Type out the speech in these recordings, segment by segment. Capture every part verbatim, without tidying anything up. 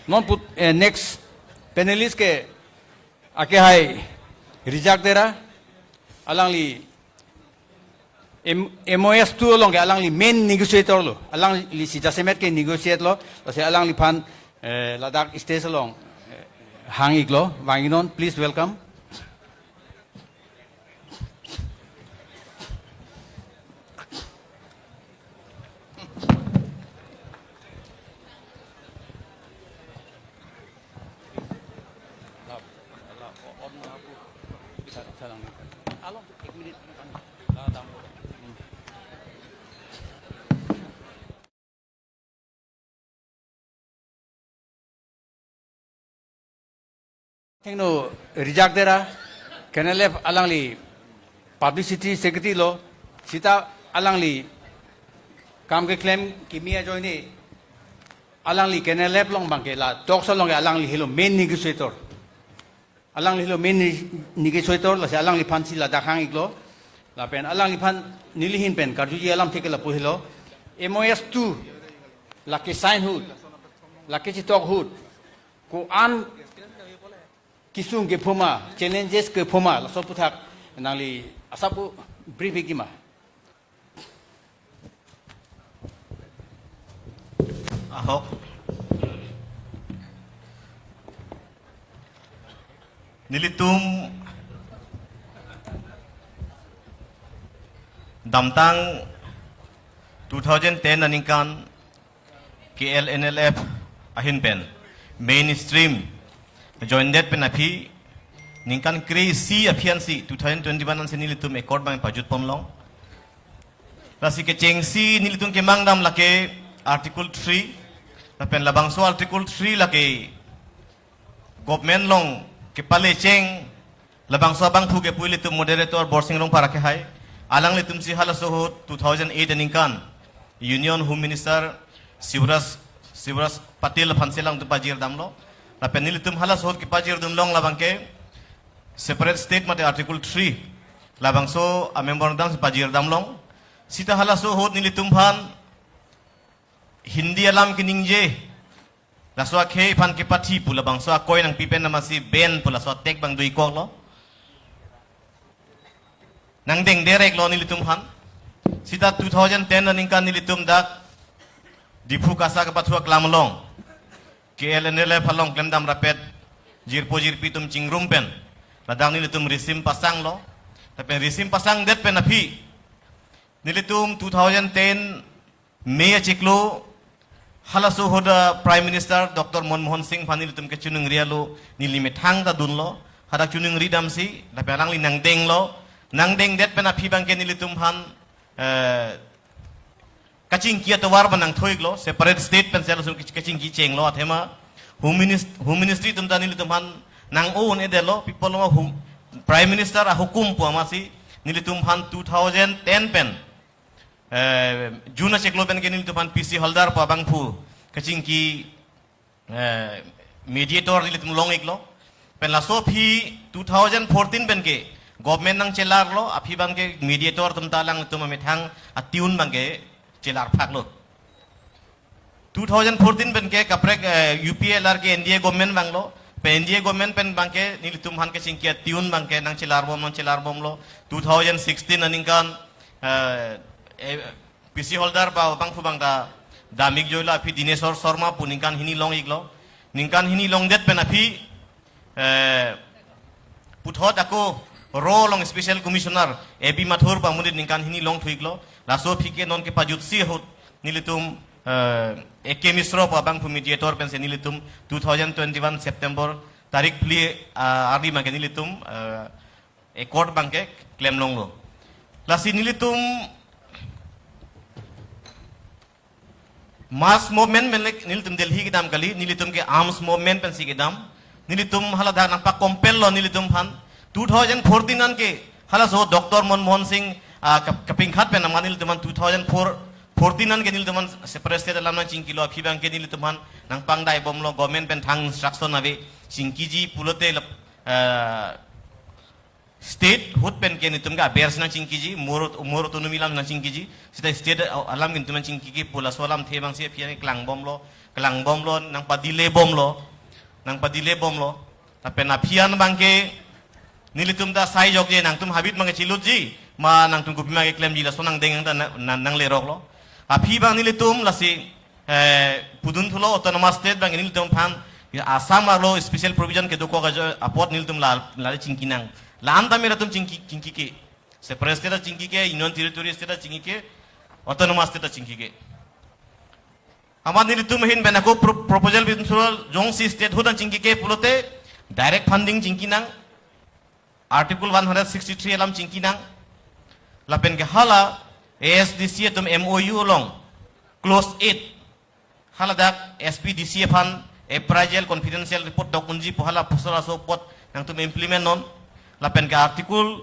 Non put, eh, next panelist ke ake hai Rijak Dera, alangli M-, M O S two along ke alangli main negotiator lo, alanglisi jasemet ke negotiate lo, lasi alangliphan, eh, ladak stage along, eh, hang-iklo, vang-iknon, please welcome. Thengno Rijak Dera, K N L F alangli publicity secretary lo, sita alangli kam keklem kimi ajoine, alangli K N L F along abangke la talks along ke alangli helo main negotiator. Alangli helo main ni-, negotiator, lasi alangliphansi ladak hang-iklo. Lapen alangliphan neli ahin pen karjuji alam thek ke lapu helo. M O S two lake sign ahut, lake chitok ahut, ko-an kesung kepho ma, challenges kepho ma, laso aputhak nangli asap brief-ik ma. Ahok. Nelitum damtang two thousand ten aningkan K L N L F ahin pen mainstream joindet pen aphi ningkan kre-isi aphi ansi two thousand twenty-one ansi nelitum accord abang pajut ponlong. Lasi kechengsi nelitum kemang dam lake Article three. Lapen labangso Article three lake government along kepale cheng, labangso abangphu ke pu ilitum moderator Borsing Rongphar ake hai. Alanglitumsi halaso ahut two thousand eight aningkan Union Home Minister Shivraj, Shivraj Patil aphansi alangtum pajir damlo. Lapen nelitum halaso ahut kepajir dunlong labangke separate state mate Article three. Labangso a-memorandum si pajir damlong. Sita halaso ahut nelitum aphan Hindi alam keningje, laso akhei aphan kepathi pu labangso akoi nangpipen amatsi ben pu laso atek abang do-ik koklo. Nangdeng direct lo nelitum aphan. Sita two thousand ten aningkan nelitum dak Diphu KASA kepathu aklam along K L N L F along klemdam rapet jirpo jirpi atum chingrum pen ladak nelitum risim pasanglo. Lapen risim pasangdet pen aphi nelitum two thousand ten May achiklo halaso ahut Prime Minister Doctor Manmohan Singh aphan nelitum kechiningri alo, neli methang ta dunlo, hadak chiningri damsi lapen alangli nangdenglo. Nangdengdet pen aphi abangke nelitum aphan, eh, kachingki atovar abang nangthu-iklo, separate state pensi halaso kachingki chenglo, athema Home Minis-, Home Ministry atum ta nelitum aphan nang-o un-edetlo, pi apotlo Home, Prime Minister ahukum pu amatsi nelitum aphan two thousand ten pen, eh, June achiklo pen ke nelitum aphan P C Halder pu abangphu kachingki, eh, mediator nelitum long-iklo. Pen laso aphi two thousand fourteen pen ke government nangchelarlo, aphi abangke mediator atum ta alangtum amethang a-tune abangke chelar phaklo. Two thousand fourteen pen ke kaprek, eh, U P A alar ke N D A government vanglo. Pen N D A government pen abangke nelitum aphan kachingki a-tune abangke nangchelarbom, nangchelarbomlo. Two thousand sixteen aningkan, eh, eh, P C Halder pu abangphu abang ta dam-ik joilo, aphi Dineswar Sharma pu ningkan hini long-iklo. Ningkan hini longdet pen aphi, eh, puthot ako RAW along Special Commissioner A B Mathur pu amonit ningkan hini longthu-iklo. Laso aphi ke non kepajutsi ahut nelitum, eh, A K Misra pu abangphu mediator pensi nelitum two thousand twenty-one September tarik phli, ah, arni abangke nelitum, eh, accord abangke klemlonglo. Lasi nelitum mass movement pen le nelitum Delhi kedam kali, nelitum ke arms movement pensi kedam. Nelitum haladak nangpa-compel lo nelitum aphan. Two thousand fourteen an ke halaso Doctor Manmohan Singh, ah, kap-, kapingkhat pen nangma nelitum aphan two thousand four, fourteen an ke nelitum aphan separate state alam nangchingkilo, aphi abangke nelitum aphan nangpangdaibomlo, government pen thang instruction ave, chingkiji pulote lap-, ah, statehood pen ke nelitum ke aber si nangchingkiji, more aut-, more autonomy alam nangchingkiji, sita state a-, alam ke nelitum nangchingkiji pu laso alamthe abangsi aphi an klangbomlo. klangbomlo, nangpadile bomlo, nangpadile bomlo. Lapen aphi an abangke nelitum ta sai jokje, nangtum habit abangke chilutji, ma nangtum kopi abangke klemji, laso nangdeng ta na, na, nangleroklo. Aphi abang nelitum lasi, eh, pudun thulo, autonomous state abang nelitum aphan Assam arlo special provision kedokok ajo apot nelitum la, la chingki nang. La-an tame latum chingki, chingki ke. Separate state ta chingki ke, Union Territory state ta chingki ke, autonomous state ta chingki ke. Amat nelitum ahin pen ako pro-, proposal pidun thulo, jongsi statehood an chingki ke pulote direct funding chingki nang, Article one hundred sixty-three alam chingki nang. Lapen ke hala A S D C atum M O U along clause eight, haladak S P D C aphan appraisal confidential report dok unji pu hala pusara so apot nangtum implement non. Lapen ke Article,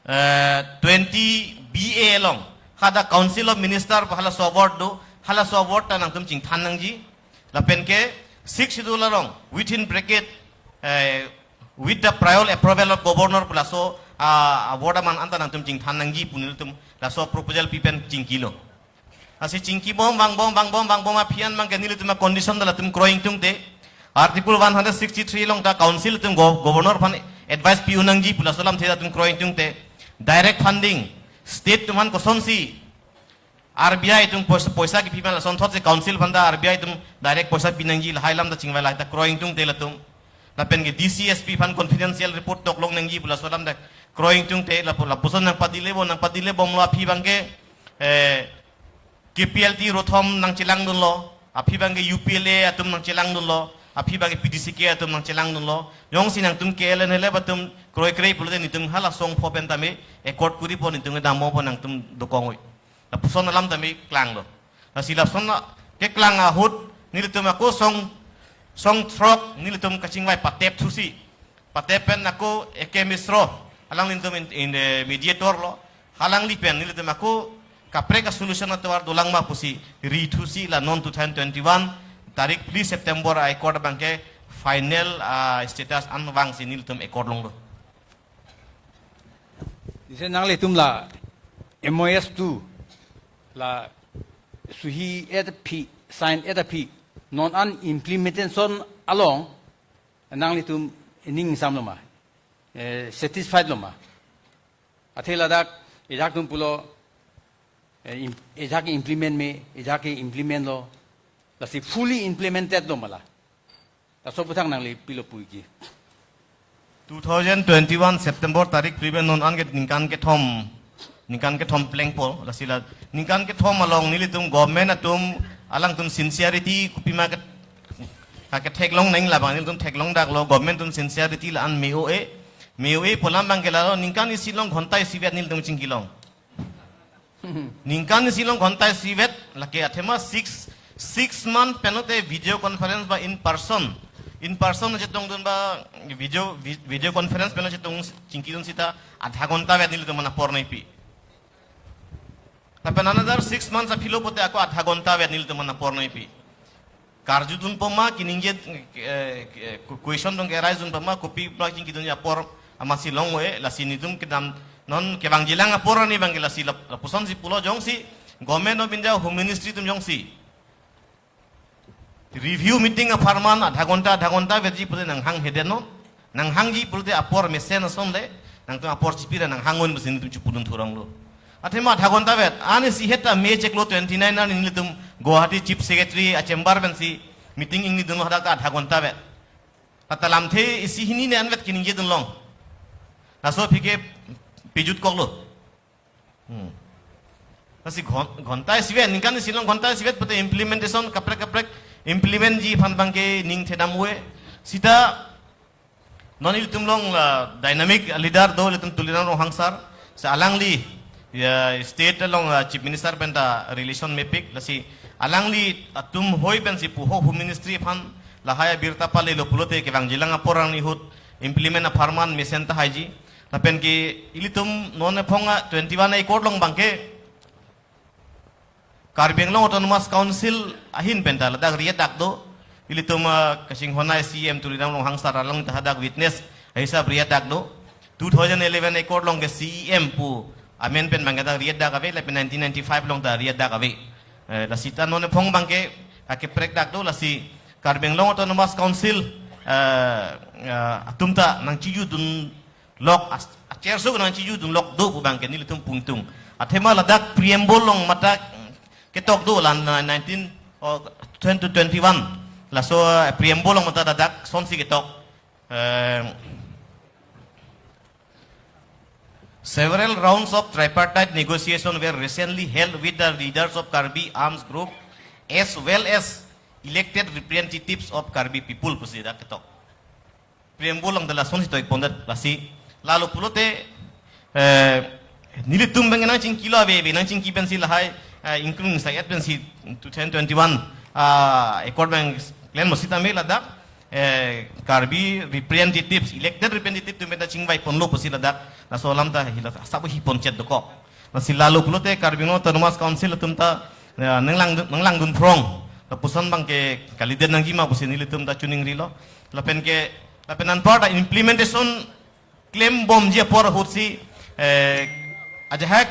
eh, twenty B A along, hadak Council of Minister pu halaso award do, halaso award ta nangtum chingthan nangji. Lapen ke Sixth Schedule along, within bracket, eh, with the prior approval of Governor pu laso, ah, award aman anta nangtum chingthan nangji pu nelitum laso proposal pi pen chingkilo. Lasi chingkibom, vangbom, vangbom, vangbom aphi an abangke nelitum a-condition ta latum kroi ingtungte, Article one hundred sixty-three along ta Council atum go-, Governor aphan advice pi-un nangji pu laso alamthe latum kroi ingtungte, direct funding, state atum aphan kosonsi R B I atum poisa, poisa kipi ma, lasonthotsi Council aphan ta R B I atum direct poisa pi nangji, lahai alam ta chingvai, lahai ta kroi ingtungte latum. Lapen ke D C, S P aphan confidential report dok long nangji pu laso alam ta kroi ingtungte, lapu-, lapuson nangpadile bom, nangpadile bomlo aphi abangke, eh, K P L T rothom nangchelangdunlo, aphi abangke U P L A atum nangchelangdunlo, aphi abangke P D C K atum nangchelangdunlo. Jongsi nangtum K L N L F atum kroikre pulote nelitum hala song pho pen tame accord kuri po, nelitum dammo po, nangtum dokong oi. Lapuson alam tame klanglo. Lasi lapuson keklang ahut nelitum ako song, song throk nelitum kachingvai patep thusi. Patep pen ako A K Misro, alangli nelitum in, in, eh, mediator lo. Alangli pen nelitum ako kaprek a-solution atovar dolang ma pusi ri thusi la non two thousand twenty-one tarik phli September a-accord abangke final, ah, status an vangsi nelitum accord longlo. Lasi nanglitum la M O S two la suhi et aphi, sign et aphi, non an implementation along nanglitum ning ingsamlo ma, eh, satisfied lo ma? Athe ladak ejak atum pulo, eh, im-, ejak implement me, ejak implement lo, lasi fully implemented lo ma la? Laso aphuthak nangli pilo puji. Two thousand twenty-one September tarik phli pen non an ke ningkan kethom, ningkan kethom plengpo, lasi la ningkan kethom along nelitum government atum alangtum sincerity kopi ma ke, ha ketheklong nang, labang nelitum theklong daklo, government atum sincerity la-an me-o-e, me-o-e pu alam abangke lalo, ningkan isi along ghonta isivet nelitum chingkilong. Ningkan isi along ghonta isivet, lake athema six, six month pen lote video conference ba in person. In person chetongdun ba video, vi-, video conference pen chetong chingkidun sita adha ghonta vet nelitum aphan apor nangpi. Lapen another six months aphi lo pulote ako adha ghonta vet nelitum aphan apor nangpi. Karjudunpo ma, kiningje, eh, eh, question dong ke-arise dunpo ma, kopi ma chingkidun apor amatsi long-e, lasi nelitum kedam non kevangjilang apor arni abangke lasi lap-, lapusonsi pulo, jongsi Government of India Home Ministry atum jongsi review meeting apharman adha ghonta, adha ghonta vetji pulote nanghanghe det non. Nanghangji pulote apor mesen ason le, nangtum apor chipi ra nanghang-un pusi nelitum chipudun thuronglo. Athema adha ghonta vet, ani isi het ta me cheklo twenty-nine arni nelitum Guwahati Chief Secretary a-chamber pensi meeting ingnidunlo, hadak ta adha ghonta vet. Lata lamthe isi hini ne anvet kiningjedunlong. Laso aphi ke pejut koklo. Hmm. Lasi ghon-, ghonta isivet, ningkan isi along ghonta isivet pulote implementation kaprek kaprek implement ji aphan abangke ning thedam-e. Sita non ilitum along, ah, dynamic leader do ilitum Tuliram Ronghang sir. Lasi alangli, ya, state along, ah, Chief Minister pen ta relation mepik. Lasi alangli atum hoi pensi pu ho Home Ministry aphan lahai abirta palelo pulote kevangjilang apor arni ahut implement apharman mesen ta haiji. Lapen ke ilitum non aphong a twenty-one a-accord along abangke Karbi Anglong Autonomous Council ahin pen ta ladak ri-et dak do. Ilitum, ah, kachinghon a-C E M Tuliram Ronghang sir alang ta hadak witness ahisap ri-et dak do. Two thousand eleven a-accord along ke C E M pu amen pen abangke dak ri-et dak ave, lapen nineteen ninety-five along ta ri-et dak ave. Eh, la sita non aphong abangke Akeprek dak do lasi Karbi Anglong Autonomous Council, eh, eh, atum ta nangchijudun lok as-, acherso nangchijudun lok do pu abangke nelitum pungtung. Athema ladak preamble along mate ketok do la nineteen, oh, twenty twenty-one. Laso, eh, preamble along mate ladak sonsi ketok. Eh, several rounds of tripartite negotiation were recently held with the leaders of Karbi arms group as well as elected representatives of Karbi people pusi dak ketok. Preamble along de lasonsi toi pondet lasi. Lalo pulote, eh, nelitum abang nangchingkilo ave ave, nangchingki pensi lahai, eh, including sa et pensi two thousand twenty-one, ah, accord abang klem mo sitame ladak, eh, Karbi representatives, elected representative atum ta chingvai ponlo pusi ladak, laso alam ta hila sabo hi pon chet dokok. Lasi lalo pulote Karbi Anglong Autonomous Council atum ta, eh, nanglang, nanglangdun phrong. Lapuson abangke kalidet nangjima pusi nelitum ta chuning rilo. Lapen ke, lapen anparta implementation klembomji apor ahutsi, eh, ajahak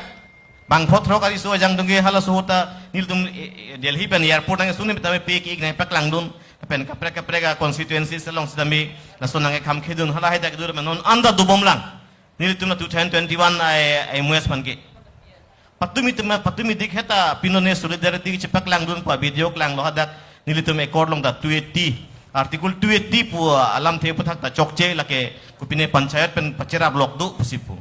bangpho throk ariso ajang dungge halaso ahut ta nelitum, eh, eh, Delhi pen airport nangsun ni tame pe ki ik nangpaklangdun. Lapen kaprek kaprek a constituencies along sitame laso nangkekhamkhedun halahai dak dur menon anda dobomlang. Nelitum la two thousand twenty-one ai, ai M O S aphan ke. Patumi tema, patumi dik heta pinone solidarity chepaklangdun pa video klanglo hadak nelitum accord along ta two eighty. Article two eighty pu alamthe aputhak ta chokche lake kopine panchayat pen pacherap lok do pusi pu.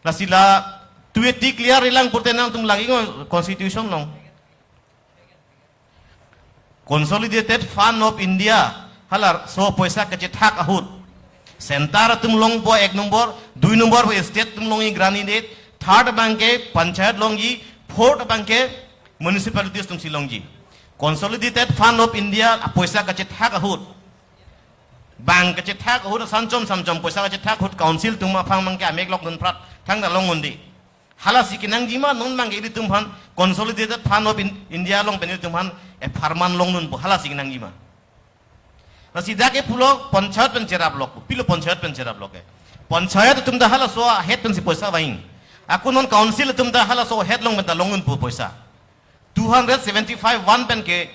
Lasi la two eighty clear ilang pute nangtum lagi ngo constitution along. Consolidated Fund of India, halaso apoisa kachethak ahut. Center atum longpo ek nombor, dui nombor pu state atum longji grant aided, third abangke panchayat longji, fourth abangke municipalities atumsi longji. Consolidated Fund of India apoisa kachethak ahut. Bang kachethak ahut asan chom sam chom poisa kachethak ahut council atum aphan abangke amek lokdun prat thangta long undi. Halasi kenangjima non abangke ilitum aphan Consolidated Fund of In-, India along pen ilitum aphan apharman longdunpo, halasi kenangjima. Lasi dak ke pulo panchayat pen cherap lok, pilo panchayat pen cherap lok ke. Panchayat atum ta halaso ahead pensi poisa vang. Ako non council atum ta halaso ahead along pen ta longdunpo poisa. Two hundred seventy-five one pen ke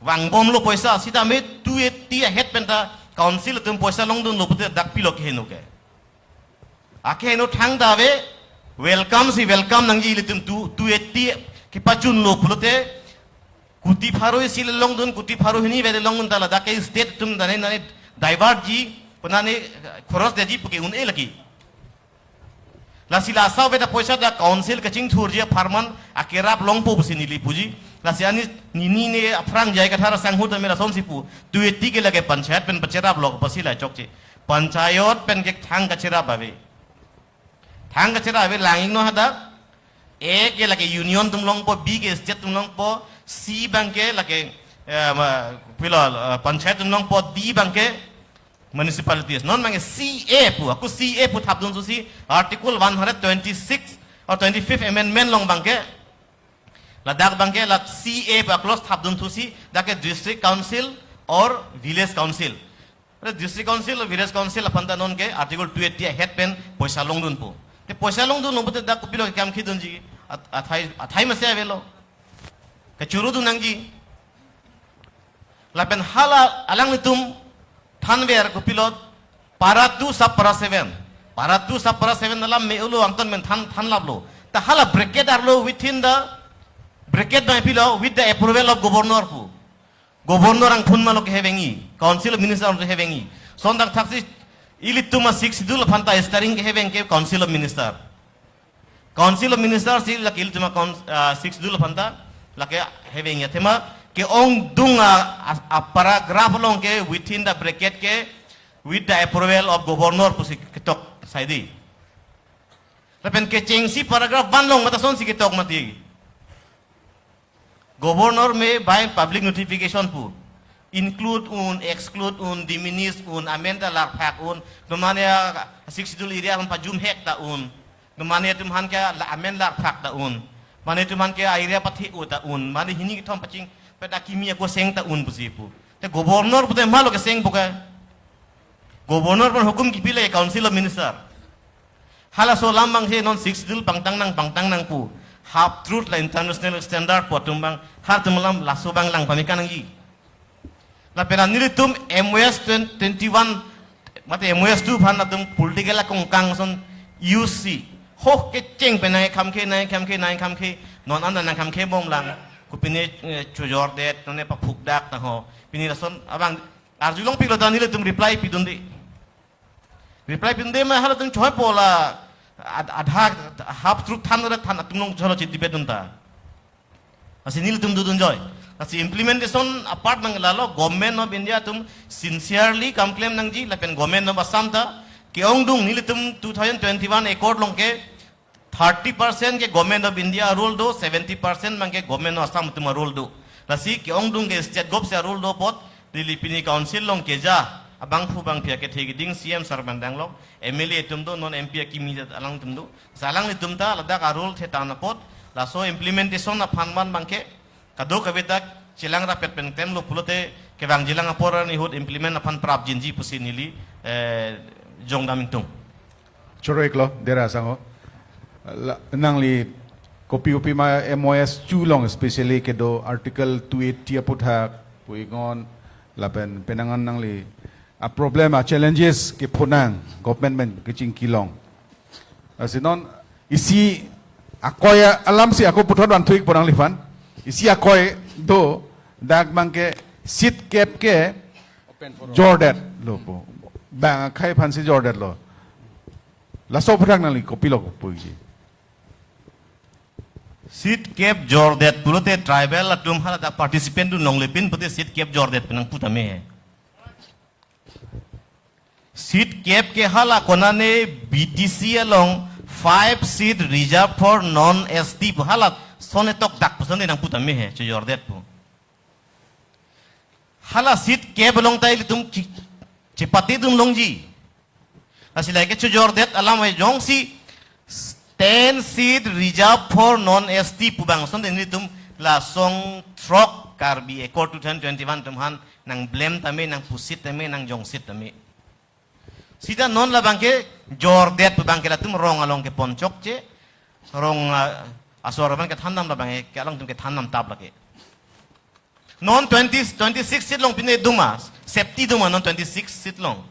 vangbomlo poisa, sitame two eighty ahead pen ta council atum poisa longdunlo pute dak pilo keheno ke. Akeheno thangta ave, welcome si welcome nangji ilitum two, two eighty kepachunlo pulote, kuti pharo isi le longdun, kuti pharo hini vede longdun ta ladak ke state atum dane dane divert ji, konane khoros deji puke un-e lagi. Lasi la asa veda poisa ta council kachingthurji apharman akerap longpo pusi neli puji. Lasi ani nini ne aphrang jai kathar asanghu ta mera sonsi pu. Two eighty ke lake panchayat pen pacherap lok pusi la chokche. Panchayat pen ke thang kacherap ave. Thang kacherap ave lang-iknon hadak. A ke lake union atum longpo, B ke state atum longpo, C abangke lake, eh, ma, pilo, eh, panchayat atum longpo, D abangke municipalities. Non abangke C A pu, ako C A pu thapdun thusi Article one hundred twenty-six or twenty-fifth Amendment along abangke. Ladak abangke la C A pu a-clause thapdun thusi, dak ke district council or village council. Pada district council, village council aphan ta non ke Article two eighty ahead pen poisa longdunpo. Te poisa longdunlo pute dak kopilo kekhamkhedunji, at-, athai, athai masi avelo. Kechorudun nangji. Lapen hala alanglitum thanver kopilo para two sub para seven. Para two sub para seven alam me-olo angton men than, thanlaplo. Ta hala bracket arlo within the, bracket abang pilo with the approval of governor pu. Governor angphun malo kehevengji, Council of Minister angphun kehevengji. Sondak thaksi ilitum a-Sixth Schedule aphan ta steering keheveng ke Council of Minister. Council of Minister si lake ilitum a-, ah, Sixth Schedule aphan ta lake hevengji athema ke-ongdung a, a, a-paragraph along ke within the bracket ke with the approval of governor pusi ketok saidi. Lapen kechengsi paragraph one along mate asonsi ketok mati. Governor me by public notification pu. Include un, exclude un, diminish un, amen ta larphak un, domane a-Sixth Schedule area aphan pajumhek ta un, domane atum aphan ke la-, amen larphak ta un, mane atum aphan ke area pathe-o ta un, mane hini kethom pachingpet akimi ako seng ta un pusi pu. Te governor pute malo kesengpo ke. Governor pen hukum kipile Council of Minister. Halaso alam abangsi non Sixth Schedule pangtang nang, pangtang nang pu. Half truth la international standard pu atum abang, halatum alam laso abang lang pame nangji. Lapen nelitum M O S twenty, twenty-one, mate M O S two aphan latum political akongkang ason use si, ho kecheng pen nangkhamkhe, nangkhamkhe, nangkhamkhe, non anta nangkhamkhe bomlang, kopine, eh, chojordet, non ne paphukdak ta ho. Pini lason abang arjulongpiklo ta nelitum reply pidunde. Reply pidunde ma halatum choi pola ad-, adha half truth than re than atum along cholo chiti bedun ta. Lasi nelitum dodun joi. Lasi implementation apart nang lalo Government of India atum sincerely kam klem nangji lapen Government of Assam ta ke-ongdung nelitum two thousand twenty-one accord along ke thirty percent ke Government of India a-rule do, seventy percent abang ke Government of Assam atum a-rule do. Lasi ke-ongdung ke state gov si a-rule do apot, neli pini council along keja abangphu bangphi akethe keding C M sir abang danglo, M L A atum do, non M P akimi jat alangtum do. Lasi alanglitum ta ladak a-rule the tan apot, laso implementation aphan man abang ke kadokave ta chelang rapet pen klemlo pulote kevangjilang apor arni ahut implement aphan prapjinji pusi neli, eh, jongdam ingtung. Choro-iklo, dera sangho. La, nangli kopi kopi ma M O S two along especially kedo Article two eighty aputhak pu-iknon lapen penang an nangli a-problem a-challenges kephonang government pen kachingki along. Lasi non isi akoi alam si ako puthot van thu-ikpo nangliphan. Isi akoi do, dak abang ke seat cap ke jordetlo pu. Bang akhei aphan si jordetlo. Laso aputhak nangli kopilo puji. Seat cap jordet pulote tribal atum hala dak participant dun longle pin pute seat cap jordet pen nangpu tame he. Seat cap ke hala konane B T C along five seat reserved for non S T pu, halason etok dak puson de nangpu tame he, chojordet pu. Hala seat cap along ta ilitum chi-, chepate dun longji. Lasi lake chojordet alam hai jongsi ten seat reserved for non S T pu bang ason de nelitum lason throk Karbi Accord two thousand twenty-one atum aphan nangblem tame, nangpusit tame, nangjongsit tame. Sita non labang ke jordet pu abang ke latum rong along kepon chokche, rong, ah, asor abang kethandam labang ke alangtum kethandam tap lake. Non twenty, twenty-six seat along pine doma, safety doma non twenty-six seat along.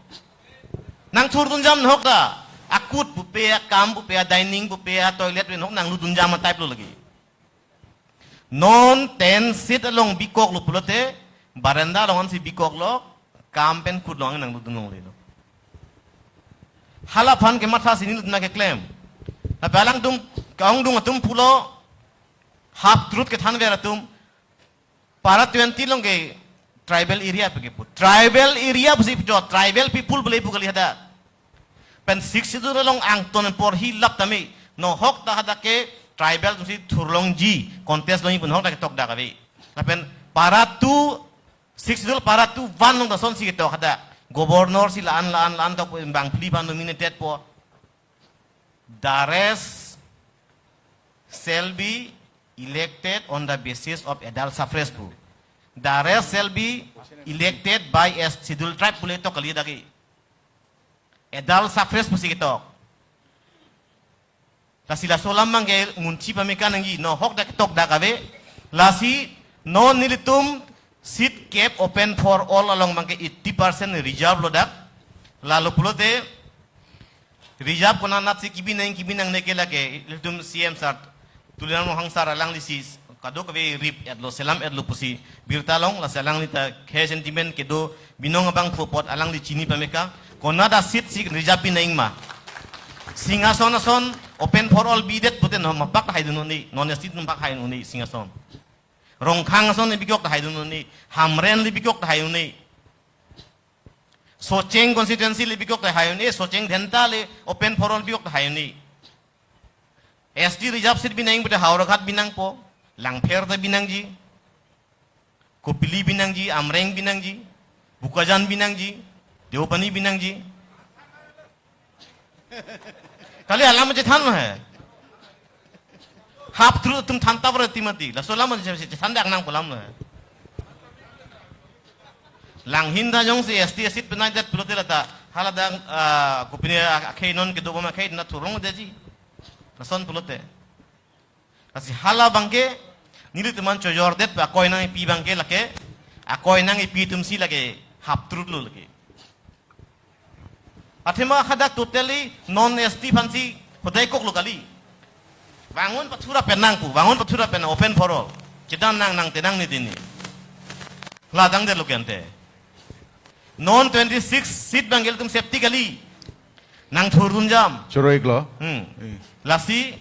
Nangthur dunjam ahok ta, akut pupe, akam pupe, adining pupe, atoilet pen ahok nanglu dunjam a-type lo lagi. Non ten seat along bikoklo pulote, baranda along ansi bikoklo, kam pen kut along nanglu dun longlelo. Hala aphan kematha si nelitum nangkeklem. Lapen alangtum ke-ongdung atum pulo, half truth kethanver atum, para twenty along ke tribal area pu kepu. Tribal area pusi jo, tribal people pu le pu kali hadak. Pen Sixth Schedule along angton porhi lap tame. No ahok ta hadak ke tribal atum si thur longji, contest longji pu no ahok ta ketok dak ave. Lapen para two, Sixth Schedule para two one along ta lasonsi ketok hadak. Governor si la-an, la-an, la-an tok bang phli aphan nominated po. The rest shall be elected on the basis of adult suffrage pu. The rest shall be elected by a scheduled tribe pu le tok kali dak ke. Adult suffrage pusi ketok. Lasi laso alam abang ke ngunchi pameka nangji, no ahok dak ketok dak ave. Lasi non nelitum seat cap open for all along abang ke eighty percent reserve lo dak. Lalo pulote reserve konat si kebi nang, kebi nangne ke lake, ilitum C M sir Tuliram Ronghang sir alangli si kadokave rip-etlo, selam-etlo pusi birta long, lasi alangli ta khei sentiment kedo binong abangphu apot alangli chini pameka, konat a-seat si reserve binang ma. Singhason ason open for all bidet pute no mapak haidun un-e, non S T mapak haidun un-e Singhason. Rongkhang ason le bikok ta haidun un-e, Hamren le bikok ta haidun un-e. Socheng constituency le bikok ta haidun un-e, Socheng Dhenta le open for all bikok ta haidun un-e. S T reserve seat binang pute Howraghat binangpo, Langpher ta binangji, Kopili binangji, Amreng binangji, Bokajan binangji, Deopani binangji. Kali alam chethanlo he. Half truth atum thantap ra timati. Laso alam chethan dak nangpo alam lo he. Langhin ta jongsi S T seat penai det pulote lata. Hala dak, ah, kopine akhei non kedo bom akhei na thur longdeji. Lason pulote. Lasi hala abangke, nelitum aphan chojordet pu akoi nangpi abangke lake, akoi nangpi atumsi lake haptrut lo lake. Athema hadak totally non S T aphansi hodai koklo kali. Vangun pathura pen nang pu, vangun pathura pen open for all. Chedan nang nang tenang ni dini. Ladang de lo kente. Non twenty-six seat abangke ilitum safety kali. Nang thurun jam. Choro-iklo. Hmm. Eh. Lasi,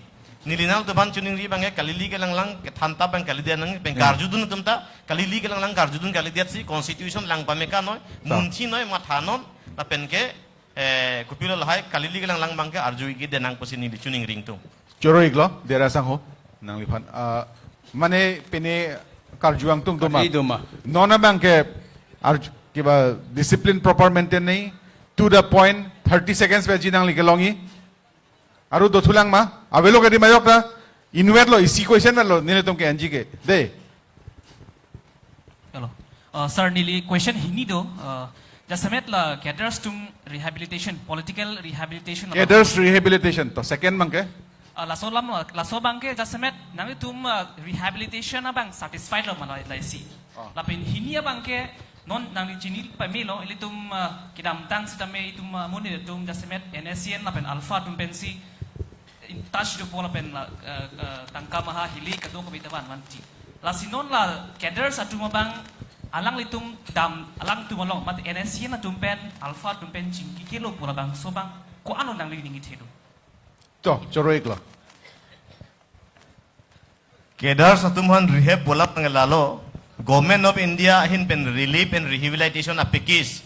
neli nangtum aphan choningri abangke kalili kelanglang, kethan ta abang kalidet nang, pen Hmm. karjudun atum ta, kalili kelanglang karjudun kalidetsi, constitution lang pame kanoi, Ta. munthi noi, matha non, lapen ke, eh, kopilo lahai, kalili kelanglang abangke arju-ik-ik det nang pusi neli choningri ingtung. Choro-iklo, Dera sangho, nangliphan. Ah, mane pine karju angtung doma. Kali doma. Non abangke arju, kiba discipline proper maintain nei, to the point, thirty seconds pen ji nangli kelongji. Aru dothulang ma, avelo kedi majok ta, inwet lo, isi question lo, nelitum ke N G ke. De. Hello. Uh, sir, neli question hini do, uh, jasemet la cadres atum rehabilitation, political rehabilitation. Cadres rehabilitation, to second abangke? Uh, laso alam, uh, laso abangke jasemet nanglitum, uh, rehabilitation abang satisfied lo ma la isi. Oh. Lapen hini abangke non nangli chini pamelo, ilitum, uh, kedamtang sitame itum, uh, amonit atum jasemet N S C N lapen ALFA atum pensi in touch dopo lapen la, eh, eh, tangka maha hili kadokave ta vanvanji. Lasi non la cadres atum abang alanglitum dam alangtum along mat N S C N atum pen ALFA atum pen chingki kelo pu labangso abang ko-an lo nangli ningje do? To, choro-iklo. Cadres atum aphan rehab pu alam abang lalo, Government of India ahin pen relief and rehabilitation a-package,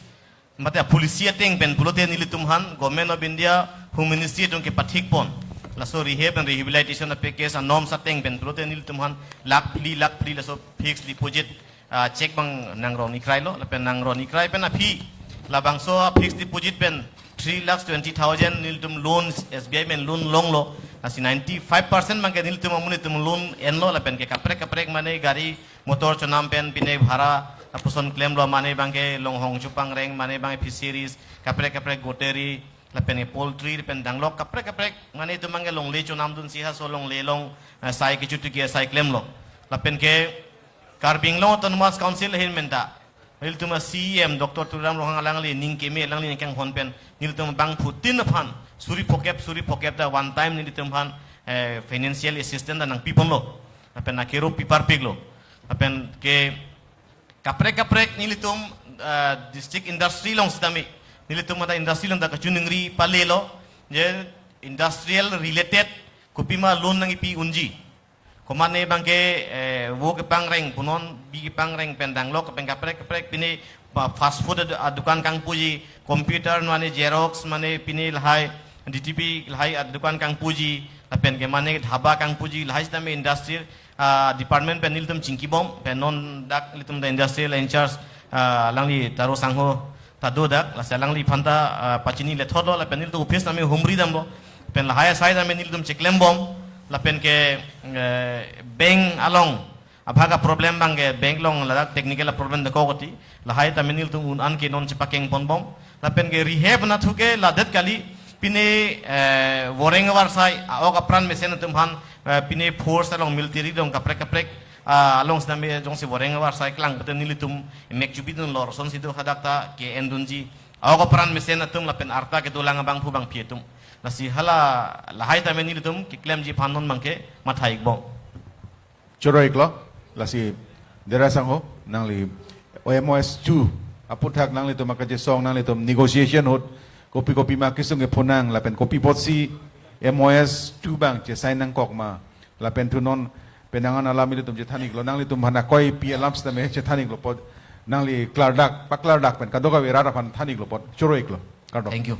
mate a-policy ateng pen pulote nelitum aphan Government of India Home Ministry atum kepathik pon. Laso rehab and rehabilitation a-package a-norms ateng pen pulote nelitum aphan lakh phli, lakh phli laso fixed deposit, ah, cheque abang nangron-ik-rai lo, lapen nangron-ik-rai pen aphi labangso a-fixed deposit pen three lakhs twenty thousand nelitum loan, S B I pen loan longlo. Lasi ninety-five percent abangke nelitum amonit atum loan enlo, lapen ke kaprek kaprek mane gari motor chonam pen pine bhara lapuson klemlo, mane abangke longhong chopangreng, mane abangke fisheries, kaprek kaprek goatry, lapen ke poultry, lapen danglok kaprek kaprek mane itum abangke longle chonamdunsi haso longle along, eh, sai kechotu ke sai klemlo. Lapen ke Karbi Anglong Autonomous Council ahin pen ta nelitum a-C E M Doctor Tuliram Ronghang alangli ning keme, alangli ning kanghon pen nelitum bangphutin aphan suri phokep, suri phokep ta one time nelitum aphan, eh, financial assistance ta nangpi ponlo. Lapen akero pi parpiklo. Lapen ke kaprek kaprek nelitum, eh, district industry along sitame, nelitum mata industry along ta kachiningri palelo, je industrial related kopima loan nangkipi unji. Komane abangke, eh, vo kepangreng, punon bi kepangreng pen danglok pen kaprek kaprek pine pa fast food ad-, adukan kangpuji, computer mane xerox mane pine lahai D T P lahai adukan kangpuji, lapen ke mane dhaba kangpuji, lahai sitame industrial, ah, department pen nelitum chingkibom, pen non dak nelitum ta industrial in charge, ah, alangli Taro sangho ta do dak, lasi alangliphan ta, ah, pachini lethotlo, lapen nelitum office tame humri damlo, pen lahai asai tame nelitum cheklembom, lapen ke, eh, bank along abhag a-problem abangke bank along ladak technical a-problem dokok oti, lahai tame nelitum un-an ke non chepakeng ponbom, lapen ke rehab anatthu ke ladet kali, pine, eh, voreng avarsai, a-ok apran mesen atum aphan, eh, pine force along military along kaprek kaprek, ah, along sitame jongsi voreng avarsai klang pute nelitum mek chubidunlo, lasonsi do hadak ta ke-endunji. A-ok apran mesen atum lapen arta kedolang abangphu bangphi atum. Lasi hala lahai tame nelitum keklemji aphan non abangke matha-ikbom. Choro-iklo, lasi Dera sangho, nangli M O S two aputhak nanglitum akajesong, nanglitum negotiation ahut, kopi kopi ma kesung kephonang, lapen kopi apotsi M O S two abang chesign nangkok ma, lapen thu non penang an alam ilitum chethan-iklo, nanglitum aphan akoi pi alam sitame chethan-iklo apot, nangli klardak, paklardak pen kadokave rat aphan than-iklo apot, choro-iklo. Kardom. Thank you.